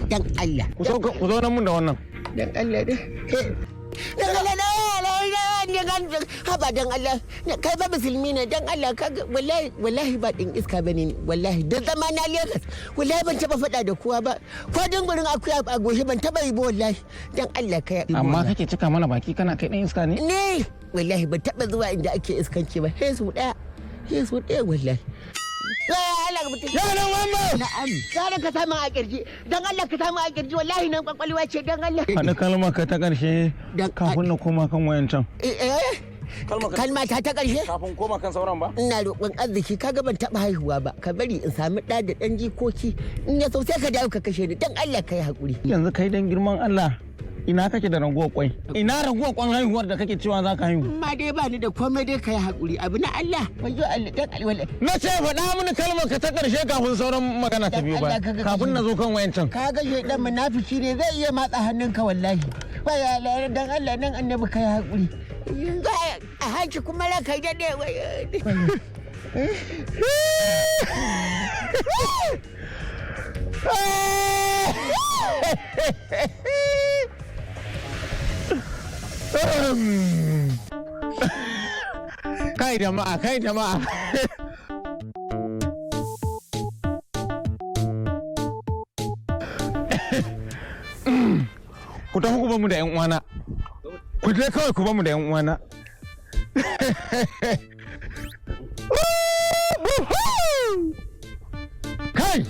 Dan Allah. Ku sauka, ku zauna mun da wannan. Dan Allah dai. Dan Allah na la haba dan Allah, kai ba musulmi ne, dan Allah ka, wallahi wallahi ba din iska bane ni, wallahi dan zama na Lagos wallahi ban taba faɗa da kowa ba, ko dingurin akuya a goshi ban taba yi ba, wallahi dan Allah ka. Amma kake cika mana baki kana kai dan iska ne? Ne wallahi ban taba zuwa inda ake iskanci ba, sai su daya, sai su daya wallahi. Allah ka mutum. Ya nan wannan. Na'am. Gara ka samu a kirji. Dan Allah ka samu a kirji, wallahi nan kwakwalwa ce, dan Allah. Faɗi kalmar ka ta ƙarshe kafin na koma kan wayancan. Eh, kalma ta ta ƙarshe? Kafin koma kan sauran ba? Ina roƙon arziki, kaga ban taɓa haihuwa ba, ka bari in sami ɗa da ɗan jikoki, in ya so sai ka dawo ka kashe ni, dan Allah ka yi haƙuri. Yanzu kai dan girman Allah ina kake da ragowar kwai? Ina ragowar kwan haihuwar da kake cewa za ka haihu? Ma dai ba ni da komai dai, ka yi haƙuri, abu na Allah. Wajo Allah, dan Allah. Na ce faɗa mini kalmar ka ta ƙarshe kafin sauran magana ta biyu ba. Kafin na zo kan wayancan. Ka ga shedan munafiki ne, zai iya matsa hannunka wallahi. Wai Allah, dan Allah nan annabi ka yi haƙuri. Yanzu a hanci kuma ranka daɗe. Kai jama'a, kai jama'a. Ku tafi ku bamu da 'yan uwana. Ku je kawai ku bamu da 'yan uwana. Kai!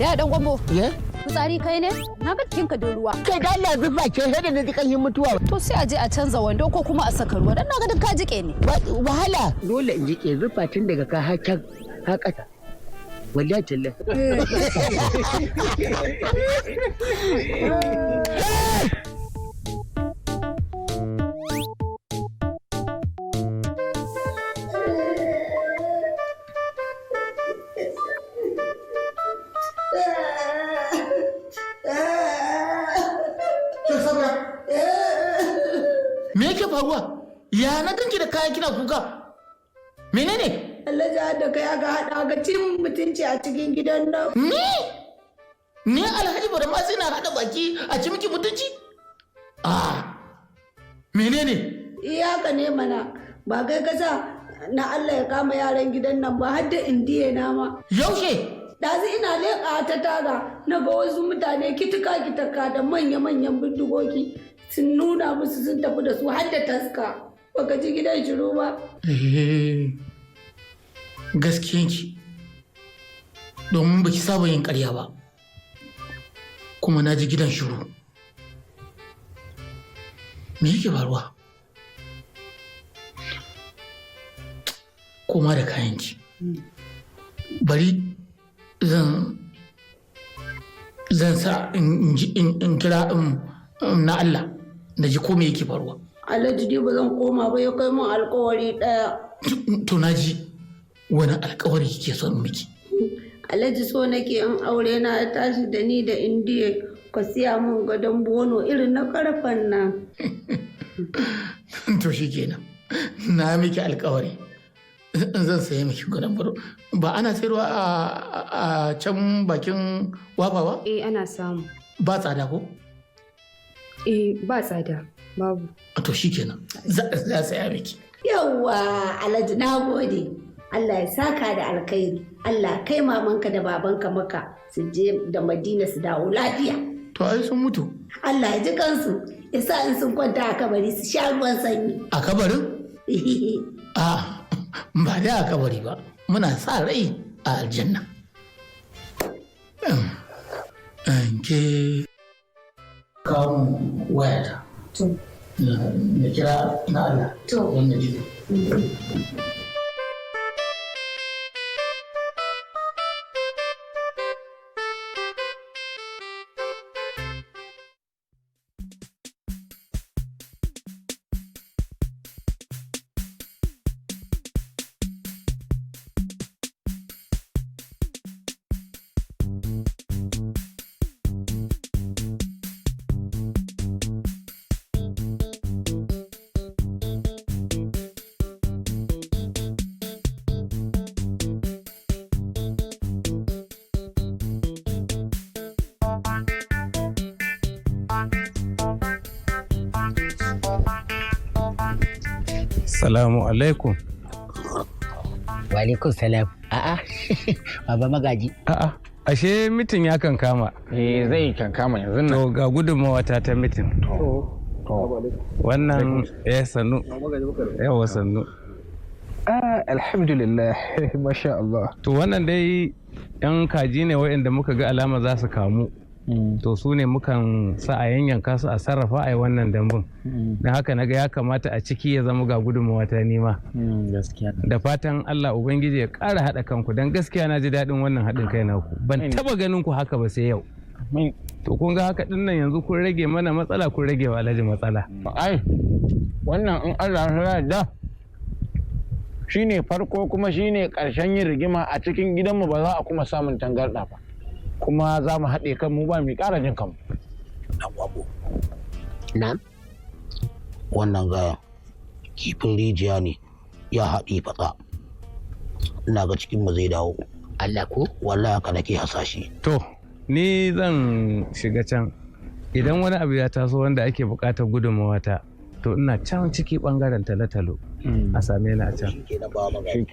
Ya dan gwambo. Ye? Fitsari kai ne? Na ga jikinka da ruwa. Kai da Allah, zufa ce, sai da na ji ƙanshin mutuwa. To sai a je a canza wando ko kuma a saka ruwa, dan na ga duk ka jike ne. Wahala. Dole in jike, zufa tun daga ka har can har ƙasa. Wallahi tallahi. Sabra. Me yake faruwa? Ya na ganki da kaya kina kuka? Menene? Alhaji, da kai aka haɗa aka cin mutunci a cikin gidan nan. Ni? Ni Alhaji Badamasi na haɗa baki a ci miki mutunci? Ah, menene? Iyaka ne mana, ba kai ka sa na Allah ya kama yaran gidan nan ba, har da indiya na ma. Yaushe? Ɗazu ina leƙa ta taga na ga wasu mutane kitika kitika da manya-manyan bindigogi, sun nuna musu sun tafi da su har da taska. Baka ji gidan shiru ba. Eh, gaskiyanki. Domin baki saba yin ƙarya ba. Kuma na ji gidan shiru. Me yake faruwa? Koma da kayanki. Bari zan sa in kira na Allah na ji ko me yake faruwa. Alhaji, dai ba zan koma ba, ya kai mun alkawari ɗaya. To na ji, wani alkawari kike son miki? Alhaji, so nake in aure na ya tashi, da ni da indiya, ka siya mun gadon bono irin na karfan nan. To shi kenan. Na miki alkawari. Zan sayi miki gadon bono. Ba ana sayarwa a can bakin wafa ba? Eh, ana samu. Ba tsada ko? Eh, ba tsada. Babu. To shi kenan. Za saya miki. Yawwa Alhaji, na gode. Allah ya saka da alkhairi. Allah kai mamanka da babanka maka su je da Madina su dawo lafiya. To ai sun mutu. Allah ya ji kansu, ya sa in sun kwanta a kabari su sha ruwan sanyi. A kabarin? A ba dai a kabari ba. Muna sa rai a aljanna. Ke kawo wayata. To. Na kira na Allah. To. Wannan ji. Salamu alaikum. Wa alaikum salam. A'a, baba Magaji. A'a, ashe mitin ya kan kama. Eh, zai kankama yanzu nan. To ga gudunmawa ta ta mitin. Wannan eh sannu. Yawa sannu. Ah, alhamdulillah, masha Allah. To wannan dai yan kaji ne waɗanda muka ga alama za su kamu. To su ne mukan sa a yanyanka su a sarrafa a yi wannan dambun. Don haka naga ya kamata a ciki ya zama ga gudunmawa ta nima. Gaskiya. Da fatan Allah Ubangiji ya ƙara haɗa kanku, don gaskiya na ji daɗin wannan haɗin kai naku. Ban taɓa ganin ku haka ba sai yau. To kun ga haka ɗin nan yanzu kun rage mana matsala, kun rage wa Alhaji matsala. Ai, wannan in Allah ya yarda shine farko kuma shine ƙarshen yin rigima a cikin gidanmu, ba za a kuma samun tangarɗa ba. Kuma za mu haɗe kanmu, ba mu ƙara jin kanmu. Na'am. Wannan gayan kifin rijiya ne ya haɗe fatsa, ina ga cikin mu zai dawo. Allah ko? Wallahi haka nake hasashe. To ni zan shiga can, idan wani abu ya taso wanda ake buƙatar gudunmawa ta, to ina can ciki bangaren talo-talo, a same ni a can.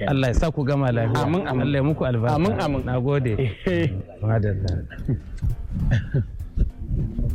Allah ya sa ku gama lafiya. Amin, amin. Allah ya muku albarka. Amin, amin. Nagode. Madalla.